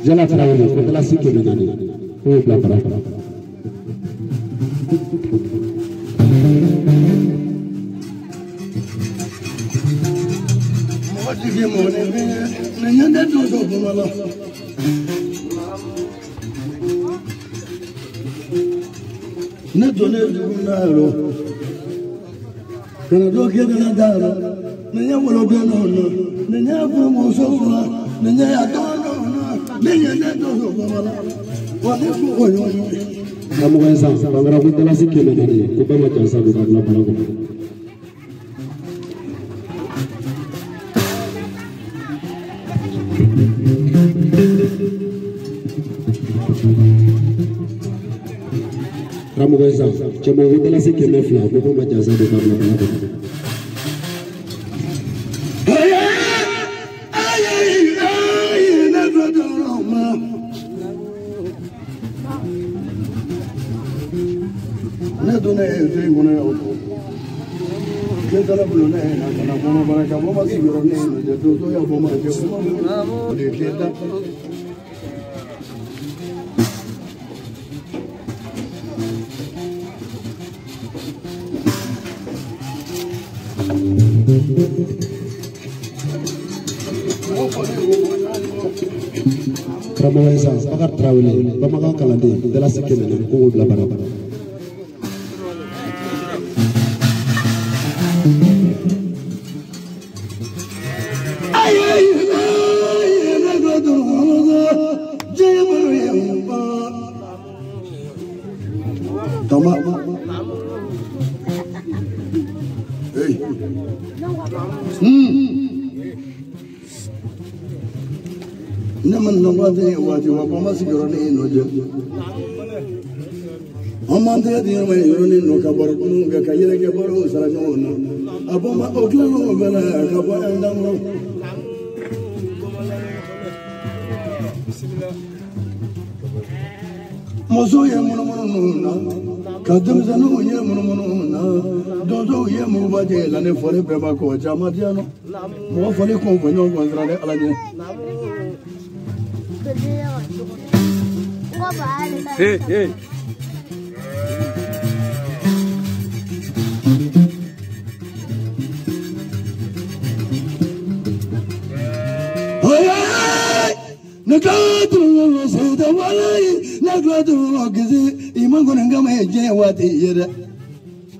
Jala Tarawele ko dalasi 400 ko bila bara kɔnɔ. Mɔgɔ tigi mɔgɔ ni ni ɲɛ tɛ donso kɔnɔ la. Ne donnen dugu na yɔrɔ ka na dɔ kɛ na da yɔrɔ ni ɲɛ woloden nɔ ni ɲɛ furumuso la ni ɲɛ y'a dɔn nɔ ni ɲɛ tɛ donso kɔnɔ la wa ne ko o ɲɔgɔn. Karamɔgɔ ye san Bangara ko dalasi 400 ko bɛɛ ma jansa don ka bila bara kɔnɔ. Karamɔgɔ ye san cɛman ko dalasi 200 ko bɛɛ ma jansa don ka bila bara kɔnɔ. Ne donna e den kɔnɔ yan ne taara bulon ne na ka na kɔnɔbara ka bɔ ma sigiyɔrɔ ne ye donso ya bɔ ma jɛ o de kɛ da. Karamɔgɔ Insa Bakari Tarawele Bamanan kalanden dalasi 400 ko k'o bila bara kɔnɔ. Tama. Hey. Ne ma na waati waati wa ko ma sigiyɔrɔ ni nɔ jɛ. An m'an tɛgɛ di ɲɔgɔn ma yɔrɔ ni nɔ ka baro minnu kɛ ka yɛlɛ kɛ baro sara ɲɔgɔn na. A bɔ ma o tila o bɛɛ la ka bɔ an dan kɔrɔ. Musow ye munumunu na ka denmisɛnninw ye munumunu na donsow ye muguba jɛ la ni fɔli bɛɛ ma kɔ caman di yan nɔ mɔgɔ fɔli kun fɔ ɲɔgɔn kɔ siran ni Ala ɲɛ. Hey, hey.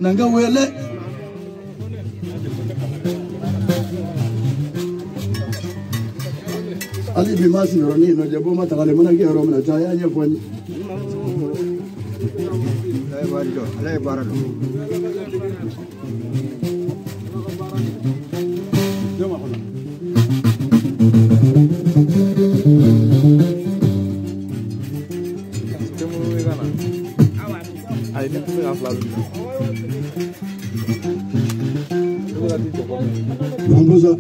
Nanga wele Ali bi ma sigiyɔrɔ ni nɔ jɛ bɔ ma tagalen mana kɛ yɔrɔ min na ca a y'a ɲɛfɔ n ye. Ala ye baara dɔn. Bambuza.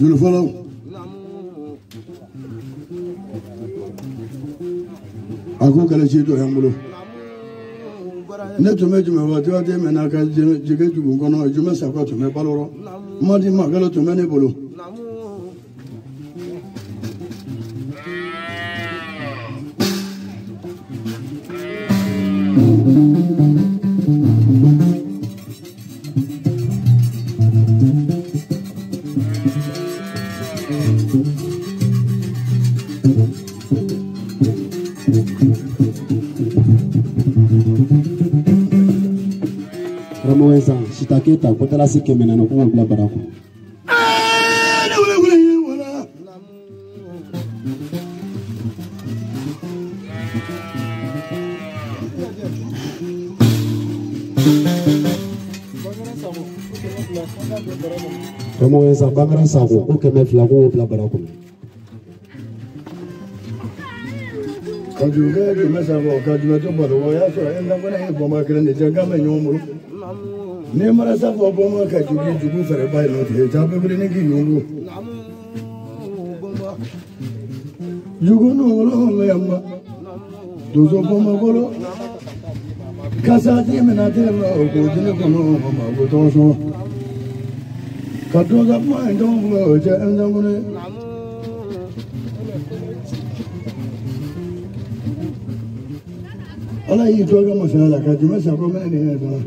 Joli fɔlɔ a ko kɛlɛ ci dɔ y'an bolo ne tun bɛ jumɛn waati waati min na ka jigin dugu kɔnɔ jumɛn sakɔ tun bɛ balo rɔ mandi makɛlɛ tun bɛ ne bolo. Karamɔgɔ Insa Sita Keyita ko dalasi 400 ko k'o bila bara kɔnɔ. Ne wele wele ye wala. Karamɔgɔ Insa Bangara Sako ko 200 ko k'o bila bara kɔnɔ. Ka jurukɛ jumɛn sakɔ ka jumɛn to balo o y'a sɔrɔ e lakɔnɛ ye bɔnba kelen de cɛ n k'a mɛ ɲɔgɔn bolo. Ni mara sakɔ bɔnba ka jugu jugu fɛrɛ ba ye nɔ tigɛ ca bɛɛ wuli ni k'i yongo. Jugu nɔgɔlɔ bɛ yan ma donso bɔnba bolo kasa ti mina tɛ ma o ko jinɛ kɔnɔ ma ko tɔgɔ sɔn ka dɔ ka kuma in tɔgɔ fɔ o cɛ n sankɔnɔ. Ala y'i to ka masaya la ka jumɛn sakɔ mɛnɛ nin yɛrɛ fana.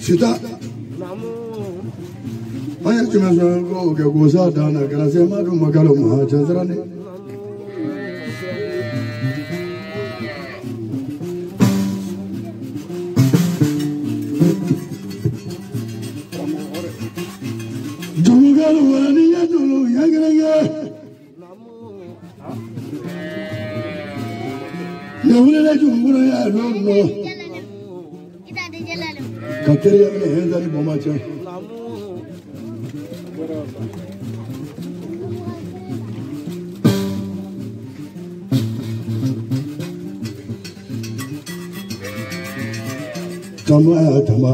Sita an ye jumɛn sɔrɔ ko o kɛ ko s'a dan na kɛra se ma dun ma kalo ma cɛ siran dɛ. Jugukɛlu wala ni ɲɛ tulu ɲɛ kelen kɛ. Ne wulila jugukolo y'a lɔ nɔ. Ka teriya minɛ hɛnzari bɔnba cɛ. Tama tama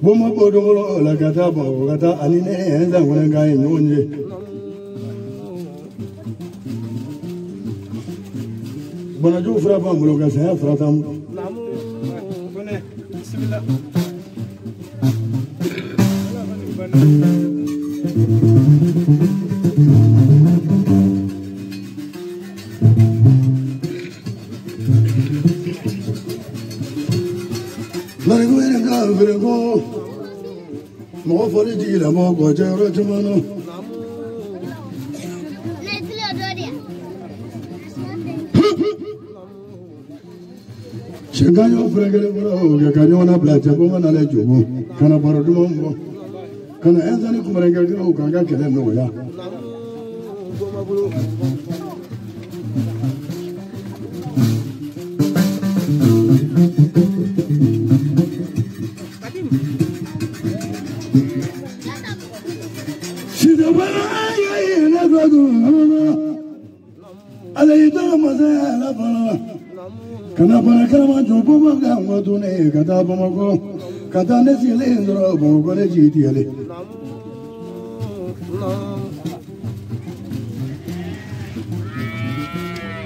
boma bodongolo la ka taa Bamakɔ ka taa ani ne ɛnzan kɔnɔ k'an ye ɲɔgɔn ye. Banajugu fura b'an bolo ka saya fura t'an bolo. Mɔgɔ fɔli jigi la mɔgɔ kɔ cɛ yɔrɔ caman na. Sɛnkan y'o furakɛli fɔlɔ kɛ ka ɲɔgɔn labila cɛ ko n ka nalen jɔbɔ ka na baro duman bɔ ka na ɛnzani kunbɛnnikɛlaw k'an ka kɛlɛ nɔgɔya. Kana bana kalama jɔ boma ka n ko ne ka taa Bamakɔ ka taa ne sigilen sɔrɔ Bamakɔ ne jigi tigɛlen.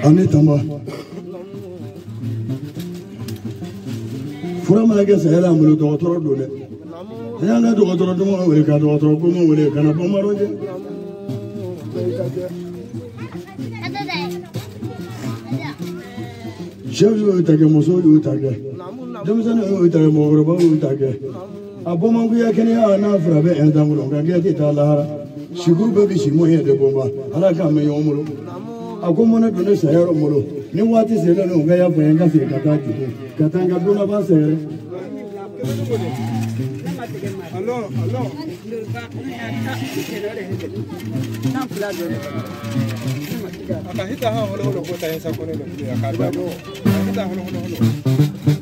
Ani tama fura mana kɛ saya la an bolo dɔgɔtɔrɔ don dɛ. An y'an ka dɔgɔtɔrɔ duman wele ka dɔgɔtɔrɔ goman wele ka na bamaro jɛ. Cɛw y'o ta kɛ, musow y'o ta kɛ, denmisɛnninw y'o ta kɛ, mɔgɔkɔrɔbaw y'o ta kɛ. A bɔmankuya kɛnɛya n'a fura bɛ ɛnzan bolo nka kɛ tɛ taa lahara. Sikuru bɛɛ bɛ si mɔn yɛrɛ bɔnba ala k'an mɛn ɲɔgɔn bolo. A ko mɔnɛ don ne saya yɔrɔ bolo ni waati sera ne ka y'a fɔ n ye n ka segin ka taa jigin ka taa n ka don laban sɛgɛrɛ.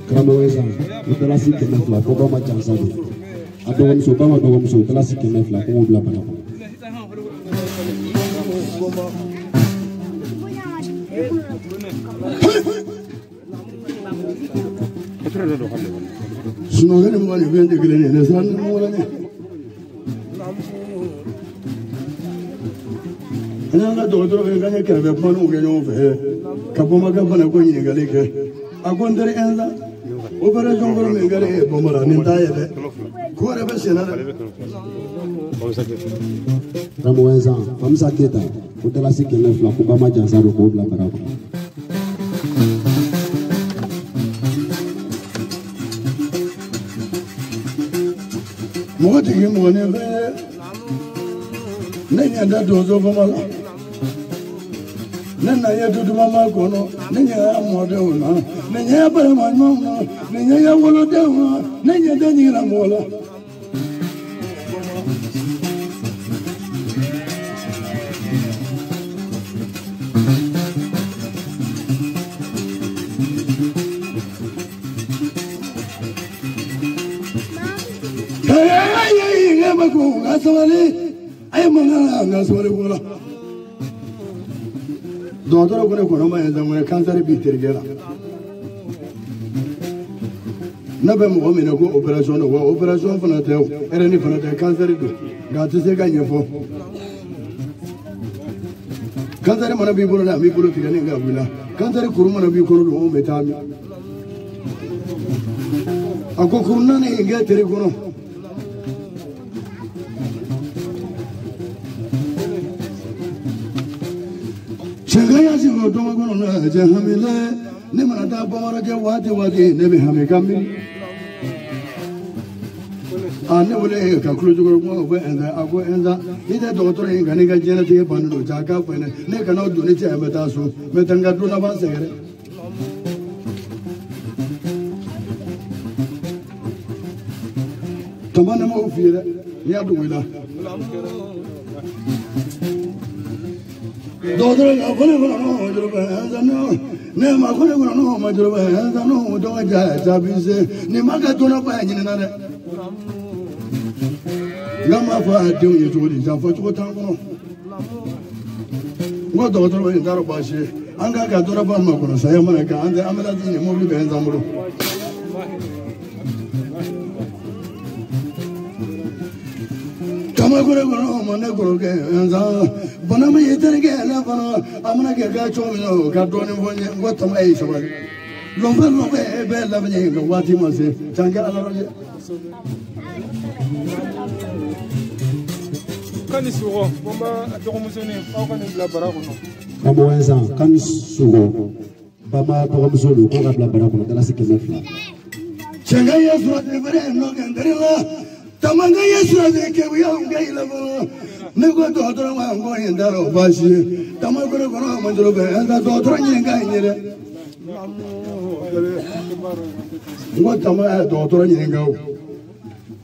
Karamɔgɔ ye san o dalasi 200 ko ba ma jansa don a dɔgɔmuso ba ma dɔgɔmuso o dalasi 200 ko k'o bila bana kɔnɔ. Sunɔgɔ ni mɔgɔ ni fɛn tɛ kelen ye ne siran ni mɔgɔ la ɲɛ. An y'an ka dɔgɔtɔrɔ fɛ k'an ye kɛrɛfɛ kumaniw kɛ ɲɔgɔn fɛ ka bɔnbakɛ fana ko ɲininkali kɛ a ko n teri ɛnza opération fɔlɔ min kɛra e bɔnba la nin t'a ye dɛ ko yɛrɛ bɛ senna dɛ. Karamɔgɔ ye san Famisa Keyita ko dalasi 200 ko ba ma jansa don k'o bila bara kɔnɔ. Mɔgɔ tigi mɔgɔ ni fɛn ye ne ɲɛ da donso fama la ne na ye duduma ma kɔnɔ ne ɲɛ y'a mɔdenw na ne ɲɛ y'a balima ɲumanw na ne ɲɛ y'a wolodenw na ne ɲɛ tɛ ɲiginna mɔgɔ la. Ka sabali a ye mankan ka sabali ko la dɔgɔtɔrɔ ko ne kɔnɔ ma ye sanko kansɛri b'i terikɛ la ne bɛ mɔgɔ minɛ ko opération don wa opération fana tɛ o hernie fana tɛ kansɛri don nka a tɛ se ka ɲɛfɔ kansɛri mana b'i bolo la a b'i bolo tigɛ ni ka wuli la kansɛri kuru mana b'i kɔnɔ don o bɛ taa min a ko kuru naani in kɛ teri kɔnɔ. Sɛgɛnya sigi dɔgɔ kɔnɔ na cɛ hamilɛ ne mana taa bamanan waati waati ne bɛ hami ka miiri a ne wele ka kulo jukɔrɔ kuma o bɛ ɛnza a ko ɛnza n'i tɛ dɔgɔtɔrɔ in ka n'i ka diɲɛlatigɛ bannen don ja k'a fɔ ne ne kana don ne cɛ n bɛ taa so n bɛ taa n ka don laban sɛgɛrɛ. Tama ne m'o f'i ye dɛ n'i y'a dogo i la. Dɔgɔtɔrɔ ka ko ne kɔnɔ n'o juru bɛ ɛnza n'o ne ma ko ne kɔnɔ n'o ma juru bɛ ɛnza n'o dɔgɔ ja jaabi se nin ma kɛ donna ba ɲinina dɛ. N ka m'a fɔ a denw ye cogo di janfa cogo t'an kɔnɔ. N ko dɔgɔtɔrɔ in t'a dɔn baasi ye An ka ka dɔrɔn ba ma kɔnɔ saya mana kɛ an tɛ an bɛ taa nin mobili bɛ n bolo. Tama kɔrɔ kɔnɔ ma ne kɔrɔkɛ nzan bana min ye terikɛ la fana a mana kɛ ka cogo min na o ka dɔɔnin fɔ n ye n ko tama ye sabali. Lɔnfɛ lɔnfɛ e bɛɛ labɛn ye nka waati ma se can kɛ ala lajɛ. Kani sɔgɔ bɔnba dɔgɔmusonin aw ka nin bila bara kɔnɔ. Karamɔgɔ Ɛnsan kani sɔgɔ bama dɔgɔmuso don k'o ka bila bara kɔnɔ dalasi 200. Cɛnkɛ ye surasi feere nɔ kɛ n teri la tamankɛ ye surasi kɛwuya n kɛ yɛlɛ fɔlɔ ne ko dɔgɔtɔrɔ ma n ko nin t'a dɔn baasi ye tama kɔrɔ kɔnɔ ma jɔrɔ fɛ ɛnsan dɔgɔtɔrɔ ɲininka n ye dɛ. N ko tama ye dɔgɔtɔrɔ ɲininka o.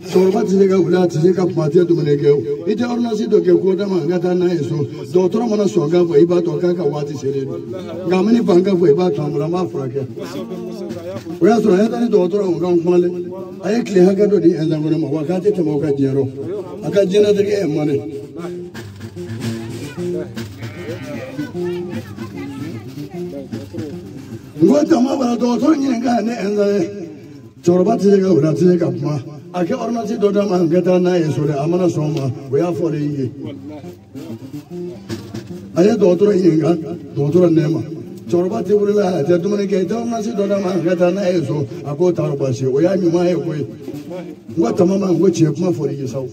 Cɛkɔrɔba tɛ se ka wuli a tɛ se ka kuma a tɛ dumuni kɛ o i tɛ ordonnance dɔ kɛ ko d'a ma n ka taa n'a ye so dɔgɔtɔrɔ mana sɔn k'a fɔ i b'a dɔn k'a ka waati selen don nka a mana ban k'a fɔ i b'a to an bolo an b'a furakɛ o y'a sɔrɔ a ye taa ni dɔgɔtɔrɔ o kan kumalen a ye tile hakɛ dɔ di Ɛnsan kɔnɔ ma wa k'a tɛ tɛmɛ o ka diɲɛ rɔ a ka diɲɛlatigɛ ye man dɛ. N ko tama bana dɔgɔtɔrɔ ɲininka ne Ɛnsan ye cɛkɔrɔba tɛ se ka wuli a tɛ se ka kuma. A kɛ ordonnance dɔ d'a ma n ka taa n'a ye so dɛ a mana sɔn o ma o y'a fɔ de i ye a ye dɔgɔtɔrɔ ɲininka dɔgɔtɔrɔ nɛma cɛkɔrɔba tɛ wuli la a tɛ dumuni kɛ i tɛ ordonnance dɔ d'a ma n ka taa n'a ye so a k'o t'a rɔ baasi ye o y'a ɲuman ye koyi n ko tama ma n ko tiɲɛ kuma fɔra i ye sa o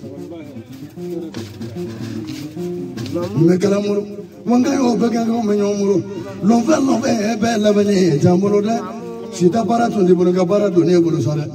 n bɛ kalan bolo wa n ka y'o bɛɛ kɛ k'anw bɛ ɲɔgɔn bolo lɔnfɛ lɔnfɛ bɛɛ labɛnnen ye t'an bolo dɛ sita baara tun t'i bolo ka baara don ne bolo sa dɛ.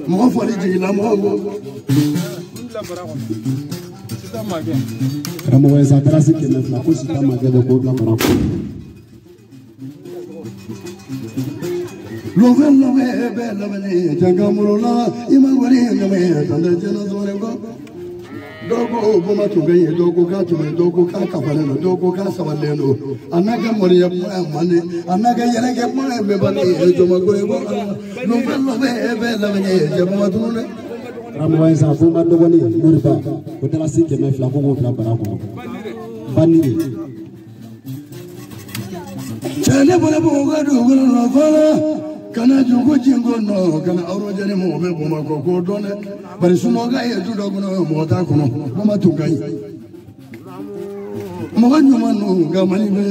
Mɔgɔ fɔli jiginna mɔgɔ ko. Karamɔgɔ Ɛnsan dalasi 200 ko sita makɛ bɛ k'o bila bara kɔnɔ. Lɔnfɛ lɔnfɛ bɛɛ labɛnnen ye janka bolo la i ma wari ɲama ye tan tɛ jɛnɛ sɔrɔ kɔ. Dɔw ko boma tun bɛ yen dɔw ko k'a tun bɛ yen dɔw ko k'a kafalen don dɔw ko k'a sabalilen don a n'a ka mɔriya kuma ye manden a n'a ka yɛlɛkɛ kuma ye mɛbali ye jɔnmako ye ko lɔnfɛ lɔnfɛ bɛɛ labɛnnen ye cɛ boma tunu dɛ. Karamɔgɔ Ɛnsan boma dɔgɔnin Moriba o dalasi 200 ko k'o bila bara kɔnɔ. Banire. Cɛ ne bɔra Bamakɔ ka dugukolo nɔ fɔlɔ. Kana jugu jingo nɔ kana awrɔ jɛni mɔgɔ bɛ Bamakɔ k'o dɔn dɛ bari sunɔgɔ ye du dɔ kɔnɔ mɔgɔ t'a kɔnɔ bama tun ka ɲi mɔgɔ ɲuman ninnu nka mali bɛ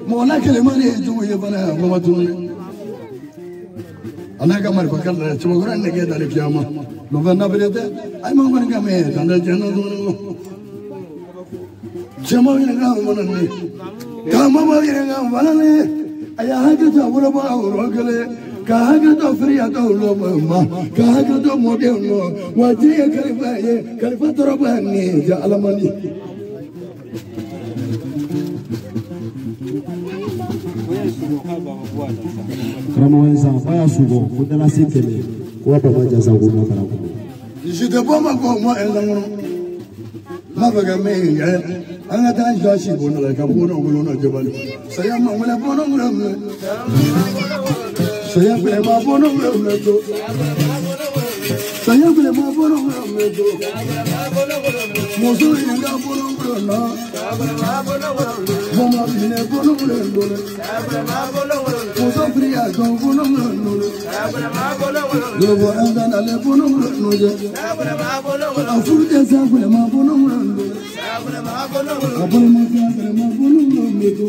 mɔgɔ la kɛlɛman de ye jugu ye fana bama tun dɛ a n'a ka marifa kari la cɛbakɔrɔ nɛgɛ dali kiyama lɔnfɛ nabere tɛ a ye man kɔni ka mɛn tan tɛ diɲɛ na tuguni kɔ cɛmanw ɲininka fana ne karamɔgɔw ɲininka fana ne a y'a hakili to a woloba yɔrɔ kelen. Ka hakili to firiya dɔw lɔ ma ka hakili to mɔdenw lɔ wa diɲɛ ye kalifa ye kalifa tɔrɔba ni ja alamani. Karamɔgɔ Ɛnsan ba y'a sugɔ ko dalasi 100 ko ka bama jasa k'o bila bara kɔnɔ. Si tɛ bɔ ma kɔ mɔ Ɛnsan kɔnɔ n b'a fɛ ka min kɛ an ka taa jɔ si bon la ka bon wolo nɔ jabali saya ma wele bɔnɔ wolo minɛ. Saya fɛnɛ ma bɔnɔ wolo minɛ to. Saya fɛnɛ ma bɔnɔ wolo minɛ to. Muso in ka bɔnɔ wolo na. Mɔmɔ minɛ bɔnɔ wolo nɔ. Muso firi a dɔn bɔnɔ wolo nɔ. Lɔbɔ Ɛnsan ale bɔnɔ wolo nɔ jɛ. A furu tɛ sa fɛnɛ ma bɔnɔ wolo nɔ. A balima sa fɛnɛ ma bɔnɔ wolo nɔ to.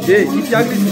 Hey, i hakili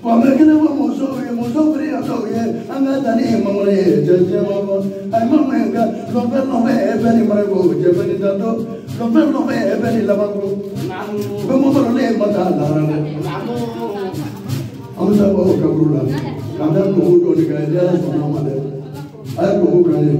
Wa n bɛ kelen fɔ musow ye, muso firi yatɔw ye, an ka taa ni mangoro ye, cɛ cɛ ma fɔ. A ma mɛn ka lɔnfɛ lɔnfɛ bɛɛ ni marako, cɛ bɛɛ ni danto, lɔnfɛ lɔnfɛ bɛɛ ni labanko. Bɛɛ mɔ balolen ma taa lahara dɛ. An bɛ taa bɔ o kaburu la, ka taa dugawu dɔɔni kɛ, ni Ala sɔnna a ma dɛ. A ye dugawu k'an ye.